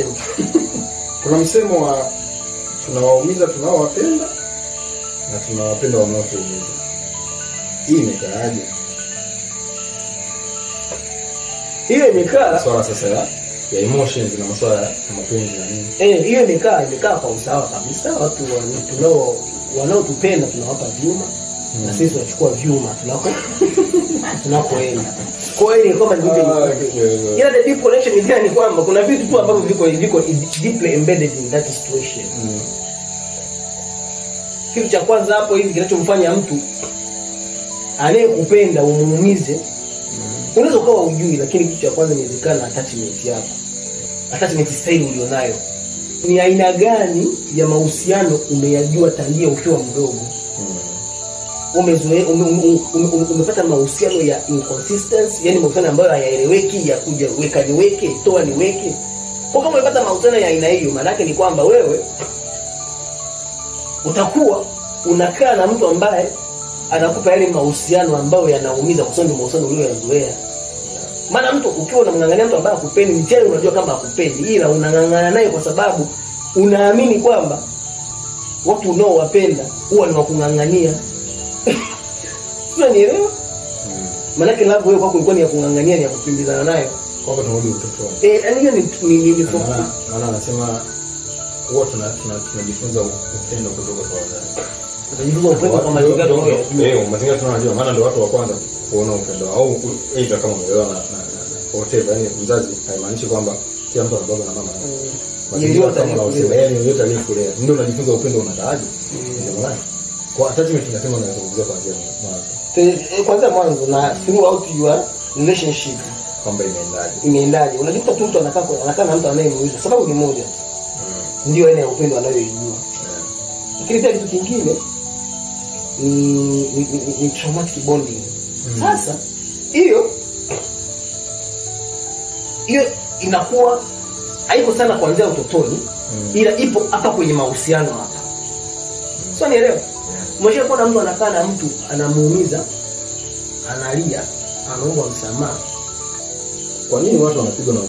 msemo. Kuna msemo wa tunawaumiza tunaowapenda na tunawapenda wanaotuumiza. Hii imekaaje? Hiyo imekaa swala sasa ya emotions na masuala ya mapenzi na nini. Hiyo imekaa kwa usawa kabisa. Watu wanaotupenda tunawapa vyuma na sisi tunachukua vyuma tunakoenda. Kwa hiyo kwamba ni ila the deep connection is ni kwamba kuna vitu tu ambavyo viko deeply embedded in that situation. Kitu cha kwanza hapo hivi kinachomfanya mtu anayekupenda umuumize, unaweza ukawa hujui, lakini kitu cha kwanza inawezekana attachment yako, attachment style ulionayo ni aina gani ya mahusiano umeyajua tangia ukiwa mdogo. Umepata mahusiano ya inconsistency, yani mahusiano ambayo hayaeleweki, ya kuja weka niweke, toa niweke. Kwa kama umepata mahusiano ya aina hiyo, maana yake ni kwamba wewe utakuwa unakaa na mtu ambaye anakupa yale mahusiano ambayo yanaumiza, kwa sababu mahusiano uliyoyazoea. Maana mtu ukiwa unamng'ang'ania mtu ambaye hakupendi, mchele unajua kama hakupendi, ila unang'ang'ana naye kwa sababu unaamini kwamba watu unaowapenda huwa ni wakung'ang'ania. Unanielewa? Maana yake love wewe kwako ilikuwa ni ya kung'ang'ania, ni ya kukimbizana nayo. Kwa tunarudi utotoni. Yaani hiyo ni maana anasema huwa tunajifunza upendo kutoka kwa wazazi. Tunajifunza upendo kwa mazingira tunayojua. Mazingira tunayojua, maana ndio watu wa kwanza kuona upendo au aidha kama umeelewa na whatever. Yani mzazi haimaanishi kwamba kila mtu ana baba na mama. Mazingira kama unaoselea yote aliyekulea ndio unajifunza upendo unataaje. Ndio maana kwa attachment tunasema unazungumzia kuanzia mwanzo. Kwanza mwanzo na throughout your relationship kwamba imeendaje. Imeendaje. Unajikuta tu mtu anakaa na mtu anayemuuliza sababu ni moja. Ndio aina ya upendo anayoijua. Lakini pia kitu kingine ni traumatic bonding. Sasa hiyo inakuwa haiko sana kuanzia utotoni, ila ipo hapa kwenye mahusiano hapa. Sio, nielewa? Mwisho kuna mtu anakaa na mtu anamuumiza, analia, anaomba msamaha. Kwa nini watu wanapigwa na